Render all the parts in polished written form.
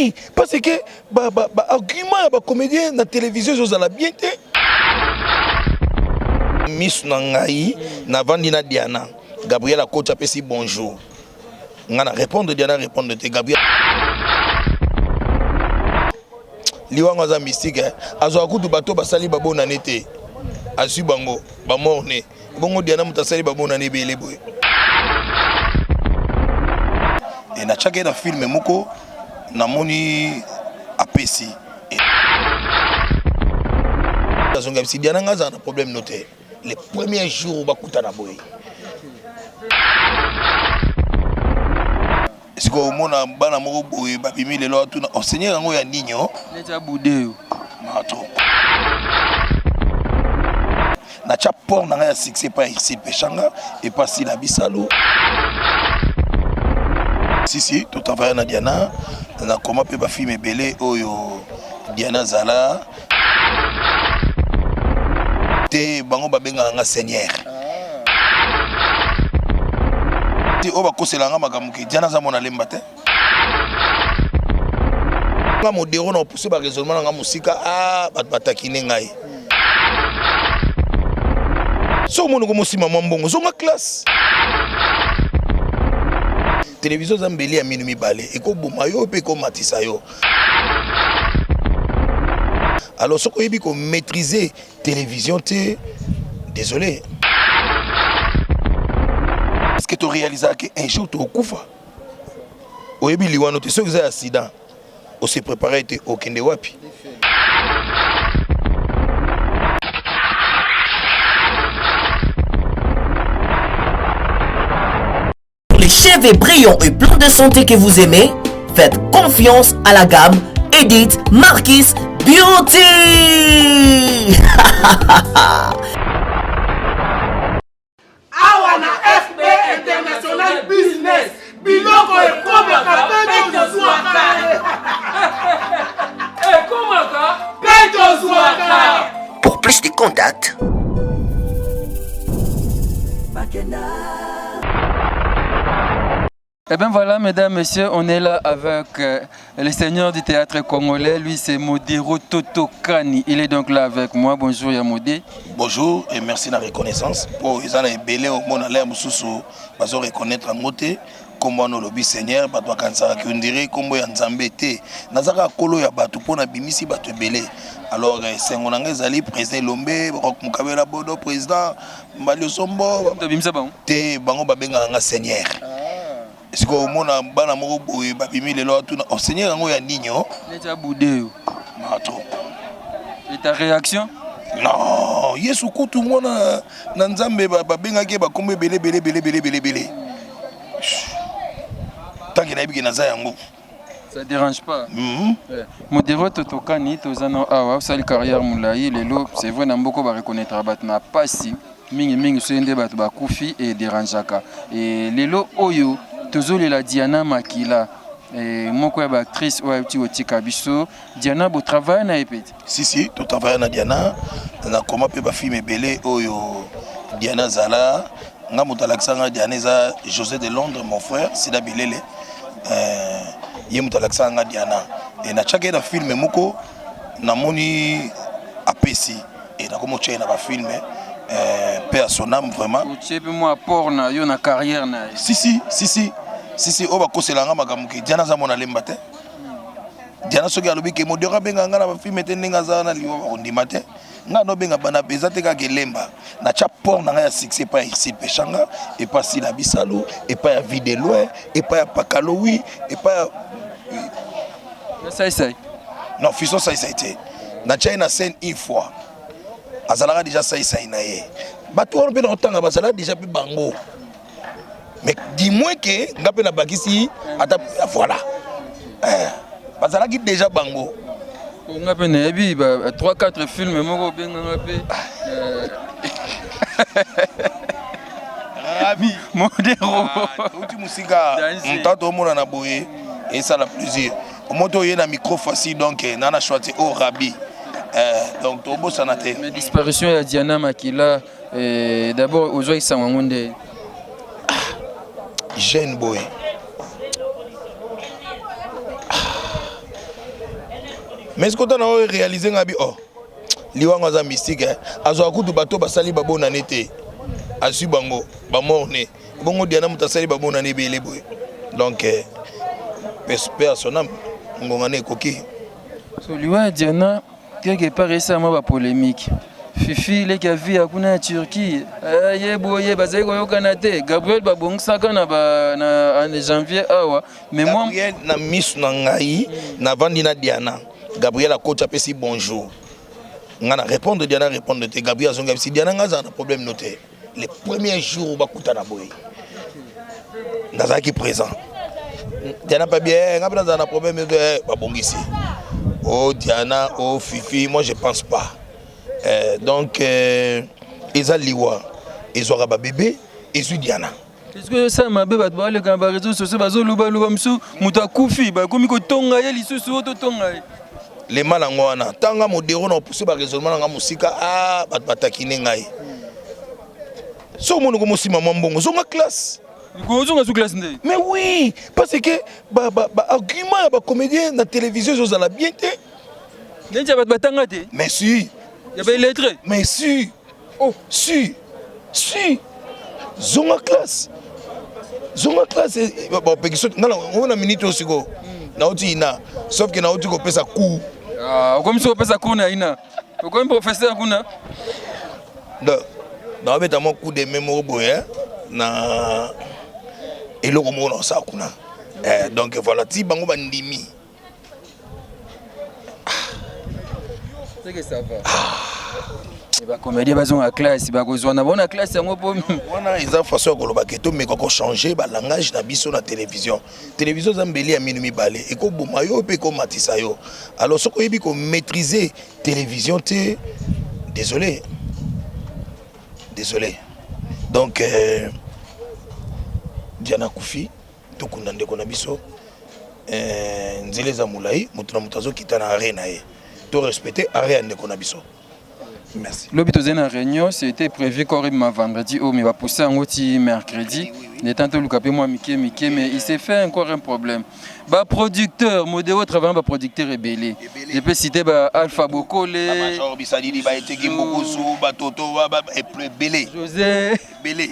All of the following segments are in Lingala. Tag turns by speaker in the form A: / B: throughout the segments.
A: Oui, parce que ba ba, ba argument ya ba comédien na télévision ezozala bien te. Misu na ngai navandi na Diana. Gabriel akoti apesi bonjour. Nga na répondre Diana répondre te Gabriel. Liwango aza mystique eh. Azwa kutu bato basali babonane te. Azwi bango ba mort ne. Bongo Diana moto asali babonane ebele boye. E natiaki ye na filme moko namoni apesi azongi abisi Diana nga azala na problème no te le premier jour bakutana boye sikoyo omona bana moko boye babimi lelo atuna enseigneur yango ya nini o
B: neti abude yo
A: mato natya port na ngai ya succès epai ya Ursule Peshanga epai Sila Bisalu sisi totravaille na Diana nakoma mpe bafilme ebele oyo Diana azala te bango babengaka nga seigneur te oyo bakosela nga makambo ke Diana aza mwana lemba te nga modero na opuse ba raisonnement na nga mosika ah bato batakine ngai soki omoni komosima mwa mbongo zonga classe televizio eza mbeli ya minu mibale ekoboma yo mpe ekomatisa yo alors soki oyebi komaîtrise télévision te désolé parce que toréalisaka ke un jour tokokufa oyebi liwa no te soki eza ya accident ose prépare te okende wapi
C: Pour les cheveux brillants et pleins de santé que vous aimez, faites confiance à la gamme Edith Marquis Beauty.
D: Awa na FB International Business, biloko ekomaka mpe tozwaka.
B: Ekomaka
D: mpe tozwaka.
C: Pour plus de contacts,
B: Eh bien voilà, mesdames, messieurs, on est là avec euh, le seigneur du théâtre congolais. Lui, c'est Modero Toto Kani. Il est donc là avec moi. Bonjour, Yamodé.
A: Bonjour et merci de la reconnaissance. Pour ils ont ebele au monde l'air mususu bazo reconnaître yango te kombo wana olobi seigneur bato bakanisaka ke ondire kombo ya nzambe te naza kaka kolo ya bato mpo nabimisi bato ebele alors esengo na ngai ezali président elombe mokabela bodo président mbali osombo te bango babengaka nga seigneur ah. sikoyo omona bana moko boye babimi lelo atuna oh, seigneur yango ya nini o
B: neti abude yo
A: mato
B: et ta réaction
A: non yesu kutu mwana na nzambe babengaki ye bakombo ebele ebele ebele ebele ebele ebele tanke nayebi ke naza yango
B: Ça dérange pas. Mm -hmm. ouais. Modero totokani toza na awa osali carrière molayi lelo c'est vrai na mboko ba reconnaître bato na pasi mingi mingi soki nde bato bakufi e dérangeaka e lelo oyo tozolela Diana Makila e, moko ya ba actrice oyo ayuti kotika biso Diana bo travaille na ye pete
A: si si to travaille na Diana na koma pe ba film ebele oyo Diana zala nga moto alakisa nga Diana eza José de Londres mon frère Sida Bilele euh, ye moto alakisa nga Diana e natiaki ye na film moko namoni apesi e nakomi otya ye na bafilme euh, mpe ya son âme vraiment
B: otie mpe mwa apport na yo na carrière na ye
A: si si si si si si oyo bakosela nga makambo ke Diana aza mwana lemba te Diana soki alobi ke modero abenga nga na bafilme te ndenge aza na liwa bakondima te Nga no benga bana eza te kaka elemba na cha port na nga ya succès epai ya Ursule Peshanga epai Sila Bisalu epai ya Vie de loin epai ya Pakalowi epai ya
B: Sai Sai
A: non Fiston Sai Sai te na tya ye na scène une fois azalaka déjà Sai Sai na ye bato wana mpe na kotanga bazalaka déjà mpe bango mais du moins que nga mpe nabakisi ata voilà eh, bazalaki déjà bango
B: nga mpe nayebi ba 3 4 film moko obenganga mpe eh.
A: rabi
B: modero
A: ah, outi mosika moto omonana boye esala plaisir omoto oye na micro facile donc eh, na na choix te o oh, rabi eh, donc tobosana te
B: mais disparition ya diana makila Eh, d'abord ozwaki sango yango nde
A: ah, jeune boye ah. Mais soki otana oyo réalise nga bi oh liwango aza mystique eh. Azwaka kutu bato basali babonane te, azwi bango bamorne bongo Diana moto asali babonane ebele boye. Donc eh, pe à son âme, ngonga na ekoki.
B: So liwa ya Diana quelque part esala mwa bapolémique. Fifi leki ya vie ya kuna ya Turquie, eh, ye boye bazali koyokana te. Gabriel babongisaka na, ba, na, na janvier awa mais moi
A: Gabriel na misu na ngai navandi na Diana, Gabriel akoti apesi bonjour, nga na répondre, Diana répondre te. Gabriel azongi apesi Diana, nga azala na problème no te. Le premier jour bakutana boye, nazalaki présent. Diana mpe bien, nga mpe nazala na problème te, babongisi. Oh Diana, oh Fifi, moi je pense pas. Donc eza liwa ezwaka babebe, ezwi Diana.
B: Est-ce que osala mabe? Bato baleka na baréseaux sociaux, bazolubaluba mosusu, moto akufi, bakomi kotonga ye lisusu, oyo totonga ye.
A: Lema nango wana, ntanga modero na opuse baraisonnement nanga mosika. A bato batakine ngai so omoni komosima mwa mbongo, zonga classe.
B: Ozonga su classe nde?
A: Mais oui, parce que baargument ya bacomédien na télévision ezozala bien te.
B: Neti ya bato batanga te.
A: Mais si.
B: Ya baillettré.
A: Mais si. Oh si si, zonga classe, zonga classe. Bapekisi nga na minute oyo sikoyo nauti ina, sauf que nauti kopesa cours.
B: Okomi soki opesa cours na ina, okomi professeur kuna.
A: Donc naobeta mwa coup de main moko boye na eloko moko na osala kuna. Donc voilà, ti bango bandimi.
B: C'est que ça va. Bacomédien bazonga classe, bakozwa na bango na classe yango mpo
A: Wana eza façon ya koloba ke tomeka kochange balangage na biso na télévision. Télévision eza mbeli ya minu mibale, ekoboma yo mpe ekomatisa yo. Alors soki oyebi komaîtriser télévision te, désolé, désolé. Donc Diana akufi, tokunda ndeko na biso. Nzela eza molai, moto na moto azokita na arrêt na ye, to respecte arrêt ya ndeko na biso. Merci.
B: Lobi tozali na réunion, c'était prévu koribima vendredi oyo, mais bapousse yango ti mercredi, le temps toluka mpe mwa mike mike. Mais il s'est fait encore un problème, baproducteur Modero travaillant, baproducteur ebele, je peux citer ba Alpha Bokole,
A: Bamajor Bisalili, baeteki Mbukusu, batoto ebele.
B: José.
A: Ebele,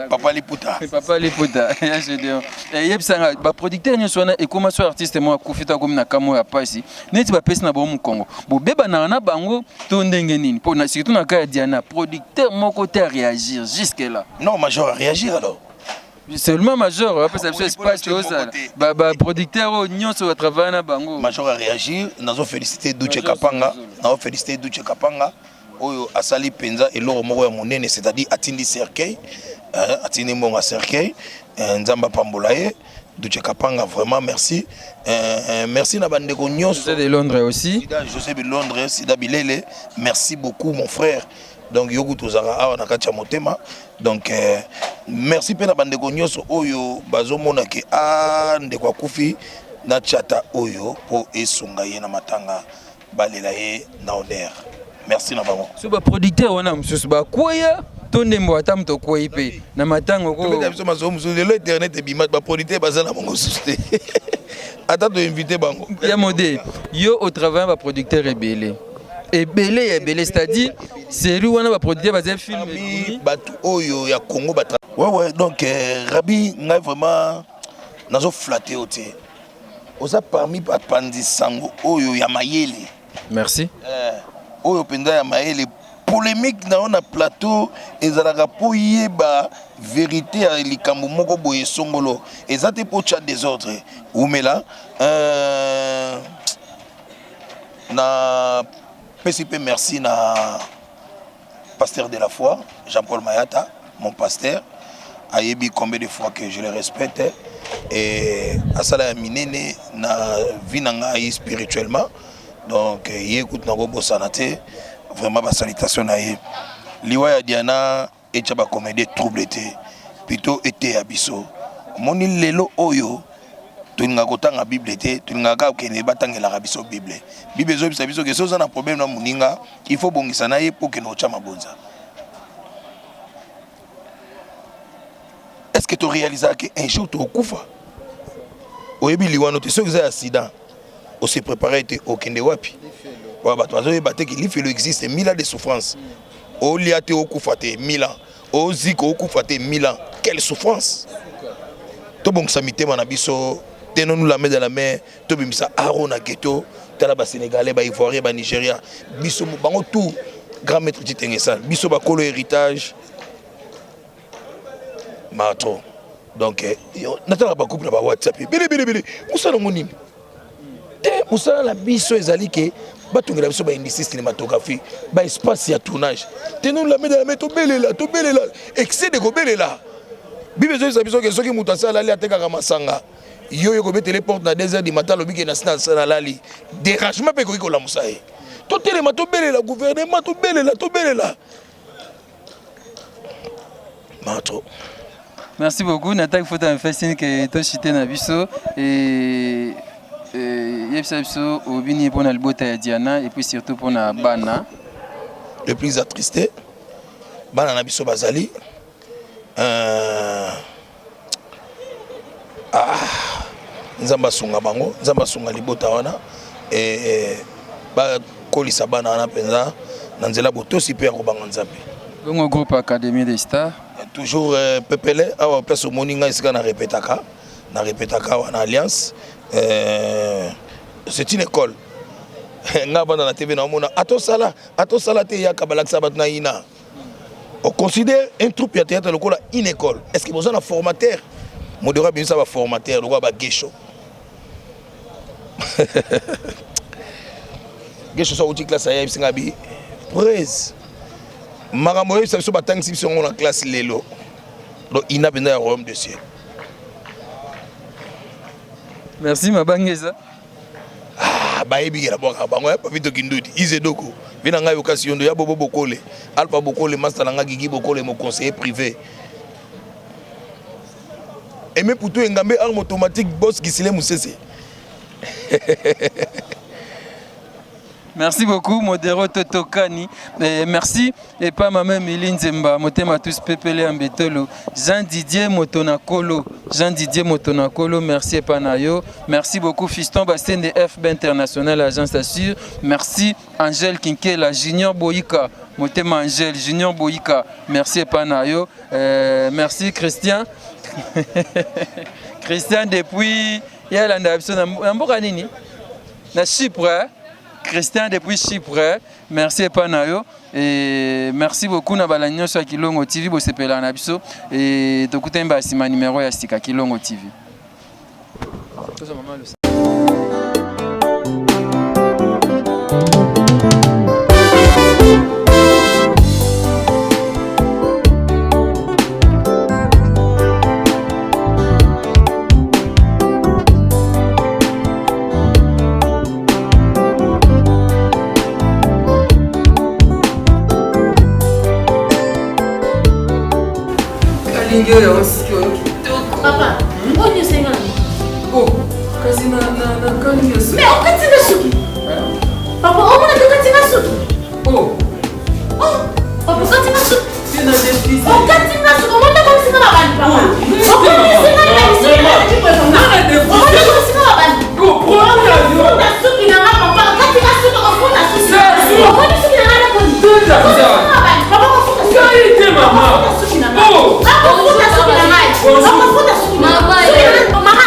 A: Papa Liputa.
B: Papa Liputa ya Gédéon. Eyebisanga baproducteur nyonso wana ekóma so artiste moko akufi to akomi na kamo ya pasi, neti bapesi na bango mokongo, bobebanaka na bango to ndenge nini? Mpo surtout na cas ya Diana, producteur moko te aréagir jusque là.
A: Non, major a réagir alors.
B: Seulement major apesa biso espace, tozala baproducteur oyo nyonso batravaille na bango.
A: Major a réagir. Nazo félicité Duche Kapanga, nazo félicité Duche Kapanga oyo asali mpenza eloko moko ya monene, c'est-à-dire atindi cercueil, atindi mbongo ya cercueil. Nzambe apambola ye, Duche Kapanga, vraiment merci. Merci na bandeko nyonso.
B: José de Londres aussi.
A: Sida José de Londres, Sida Bilele, merci beaucoup mon frère. Donc yo kutu ozalaka awa na kati ya motema. Donc merci mpe na bandeko nyonso oyo bazomona ke a ndeko akufi na tiata oyo mpo esunga ye na matanga, balela ye na honneur. Merci na bango.
B: So baproducteur wana mosusu bakweya to ndembo, ata moto okwei mpe na matango.
A: Tobeta biso masolo mosusu. Lelo internet ebima, baproducteur baza na bango mosusu te, ata toinvite bango.
B: Ya Mode, yo otravaille baproducteur ebele ebele ya ebele, c'est-à-dire série wana baproducteur baza film.
A: Parmi bato oyo ya Congo ba ouais. Donc Rabi, ngai vraiment nazoflatte yo te, oza parmi bapanzi sango oyo ya mayele.
B: Merci.
A: Oyo mpenza ya mayele. Polémique na yo na plateau ezalaka mpo yeba vérité ya likambo moko boye songolo, eza te mpo tya désordre. Umela. Na pesi mpe merci na pasteur de la foi Jean-Paul Mayata, mon pasteur, ayebi combien de fois que je le respecte et asala ya minene na vie na ngai spirituellement. Donc ye kutu nakobosana te, vraiment basalutation na ye. Liwa ya Diana etya bacomédie trouble te, plutôt eteya biso. Omoni lelo oyo tolingaka kotanga Bible te, tolingaka kaka kokende batangelaka biso Bible. Bible ezobisa biso ke soki oza na problème na moninga, il faut bongisa na ye mpo okende kotya mabonza. Est ce que toréalisaka ke un jour tokokufa? Oyebi liwano te soki eza ya accident. Ose prepare te, okende wapi? Oyo bato bazoyeba te ke lifelo existe, mille ans de souffrance. Olia te okufa te, mille ans. Ozika okufa te, mille ans. Quelle souffrance! Tobongisa mitema na biso, tenons-nous la main dans la main, tobimisa aro na ghetto. Tala ba Sénégalais, ba Ivoiriens, ba Nigeria, biso bango tout grand maître Titengesal, biso bakolo héritage matro. Donc eh, natalaka bagroupe na ba WhatsApp ebele ebele ebele, mosala yango nini te? Mosala na biso ezali ke batongela biso baindustrie cinématographie, baespace ya tournage. Tenons la main dans la main, tobelela, tobelela, excès de kobelela. Bible ezoyebisa biso ke soki moto asi alali atekaka masanga, yo yo kobetele porte na 2 heures du matin, alobi ke nasi nalali, dérangement mpe ekoki kolamusa ye. Totelema, tobelela gouvernement, tobelela, tobelela matro.
B: Merci beaucoup. Nataki photo me fait signe que toshite na biso et yebisa biso obini mpona libota ya Diana et puis surtout mpona bana.
A: Le plus attristé, bana na biso bazali ah, Nzambe asunga bango, Nzambe asunga libota wana e, bakolisa bana wana mpenza na nzela botosi mpe ya kobanga Nzambe.
B: Bongo groupe Académie des Stars?
A: Toujours pepele awa place omoni ngai esika na repetaka, na repetaka awa na Alliance. C'est une école. Ngai banda na TV na omona atosala atosala te, yaka balakisa bato na ina. On considère un troupe ya théâtre lokola une école. Est-ce que boza na formateur? Modero abimisa ba formateur lokola ba gesho. Gesho so auti classe ayebisi ngai bi prese makambo oyebisa biso batangisi biso yango na classe lelo. Donc ina mpenza ya royaume de ciel.
B: Merci Mabangeza.
A: Ah, bayebi ke nabwakaka bango ya Papito Kindudi, Izedoko, vie na ngai Okasi Yondo, ya Bobo Bokole, Alpha Bokole, master na ngai Gigi Bokole, mon conseiller privé. Aimé Poutou Engambe, arme automatique, boss Gisile Moussese.
B: Merci beaucoup Modero Totokani. Eh, merci et pas ma mère Mili Nzemba, motema tous pepele ambetolo. Jean Didier Motonakolo, Jean Didier Motonakolo, merci et panayo. Merci beaucoup Fiston Bastende FB International Agence Assure. Merci Angèle Kinkela, Junior Boyika, motema Angèle, Junior Boyika, merci et panayo. Merci Christian. Christian depuis Yalanda biso na mboka nini? Na Chypre. Christian depuis Chypre, merci epa na yo et merci beaucoup na bala nyonso ya Kilongo TV bosepela na biso et tokutani ba sima numéro ya sika Kilongo TV. Kalingi oyo yango siki oyo kitoko.
E: Papa, oyo nyonso enga na
B: Oh, kasi na na na kalingi ya suki.
E: Mais okati nga suki. Papa, omona te okati nga suki.
B: Oh.
E: Oh, papa okati nga suki.
B: C'est na défrise.
E: Okati nga suki, omona komisi nga mabandi papa. Okomisi nga na biso ya Omona komisi nga mabandi. Okofuta suki na nga papa, okati nga suki, okofuta suki. Omoni suki na nga na koni. Okomisi nga mabandi, papa okofuta suki.
B: Ngai te mama.
E: Okofuta suki na nga. Okofuta suki na ngai. Okofuta suki na ngai. Mama,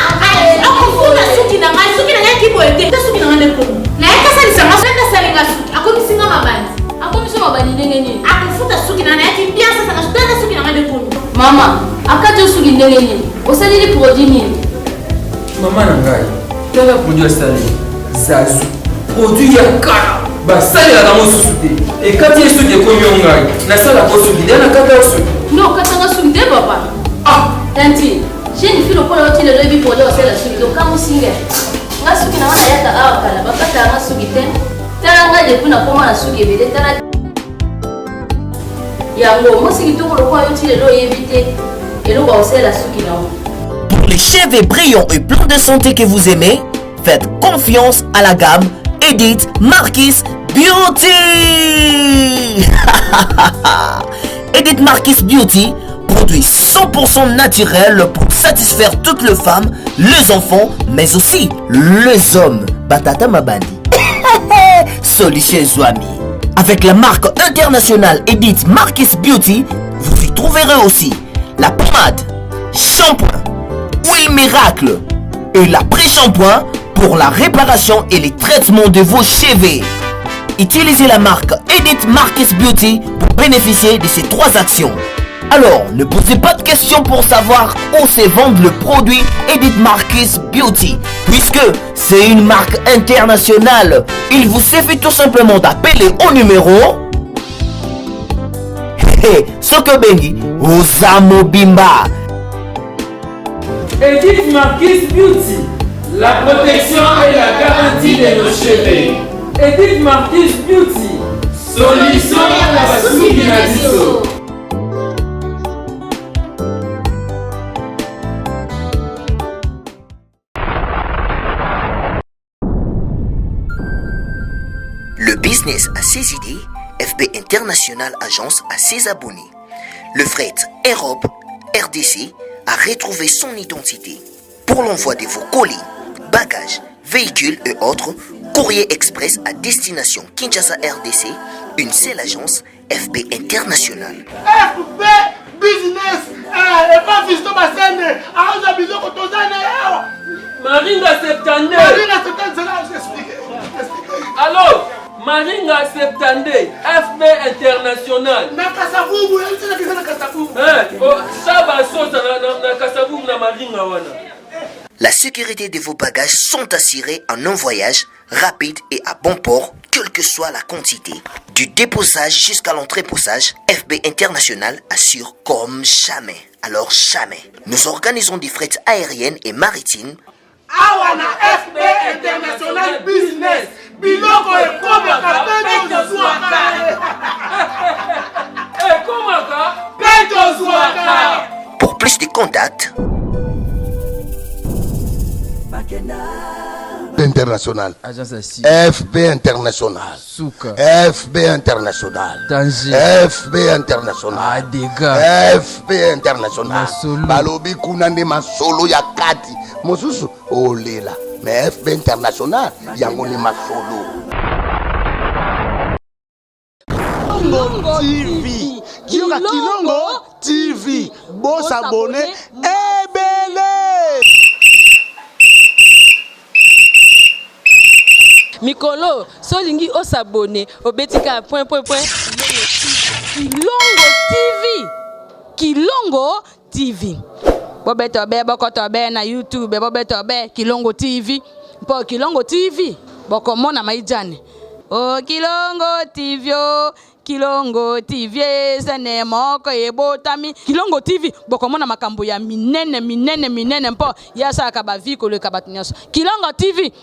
E: okofuta suki na ngai. Suki na ngai kiboye te. Suki na ngai nde komi. Nayakasalisa nga, nakasalinga suki. Akomisi nga mabandi.
F: Akomisi mabandi ndenge nini?
E: Akofuta suki na nayaki bien sasa nga tata suki na nga nde komi.
F: Mama, akati yo suki ndenge nini? Osaleli produit nini?
B: Mama na ngai, tala produit asaleli Zazu, produit ya kala basalelaka yango susu te. Ekati ye suki ekomi yo ngai nasalaka suki nde nakata yo suki.
F: Nde okatanga suki te papa.
B: Ah!
F: Tanti, jeune fille lokola yo ti lelo oyebi produit osalela suki te okamwisi ngai. Nga suki na nga nayaka awa kala bakataka nga suki te. Tala nga depuis nakoma na suki ebele tala yango mwasi kitoko lokola yo ti lelo oyebi te eloko akosalela suki na yo.
C: Pour les cheveux brillants et pleins de santé que vous aimez, faites confiance à la gamme Edith Marquis Beauty. Edith Marquis Beauty, produit 100% naturel pour satisfaire toutes les femmes, les enfants, mais aussi les hommes. Batata Mabandi. Solution ezwami. Avec la marque internationale Edith Marquis Beauty, vous y trouverez aussi la pommade, shampoing, huile miracle et l'après-shampoing pour la réparation et les traitements de vos cheveux. Utilisez la marque Edith Marquis Beauty pour bénéficier de ces trois actions. Alors, ne posez pas de questions pour savoir où se vend le produit Edith Marquis Beauty, puisque c'est une marque internationale. Il vous suffit tout simplement d'appeler au numéro Hey, soki obengi oza mobimba.
G: Edith Marquis Beauty, la protection et la garantie de nos cheveux. Edith Marquis Beauty, solution ya basuki na biso.
C: Le business a ses idées, FB International Agence a ses abonnés. Le fret Europe RDC a retrouvé son identité. Pour l'envoi de vos colis, bagages, véhicules et autres, courrier express à destination Kinshasa RDC, une seule agence FB International.
D: FB Business eh, epa Fiston Basende aoza biloko toza na ye awa.
G: Maringa 72.
D: Maringa 72 zela explique.
G: Allo Maringa 72 FB International.
D: Na Kasavubu, yebisa na Kasavubu.
G: Eh, oh, Saba Sosa na, na, na Kasavubu na Maringa wana.
C: La sécurité de vos bagages sont assurées en un voyage rapide et à bon port, quelle que soit la quantité. Du déposage jusqu'à l'entreposage, FB International assure comme jamais. Alors jamais. Nous organisons des frais aériennes et maritimes.
D: Awa na FB International Business, biloko ekomaka mpe tozwaka.
G: Ekomaka
D: mpe tozwaka.
C: Pour plus de contacts,
A: International.
B: Agence ya si.
A: FB International.
B: Suka.
A: FB International.
B: Danger.
A: FB International.
B: Ah, dégâts.
A: FB International.
B: Masolo.
A: Balobi kuna nde masolo ya kati. Mosusu olela. Mais FB International yango nde masolo.
D: Kilongo TV. Yoka Kilongo TV. Bo s'abonner ebele.
H: Mikolo so olingi o s'abonner obeti kaka point point point Kilongo TV. Kilongo TV. Bobeto be bokoto be na YouTube bobeto be Kilongo TV. Mpo Kilongo TV bokomona maijane. O Kilongo TV o Kilongo TV ezane moko ebotami Kilongo TV bokomona makambo ya minene minene minene mpo ye asalaka ba vie koleka bato nyonso. Kilongo TV.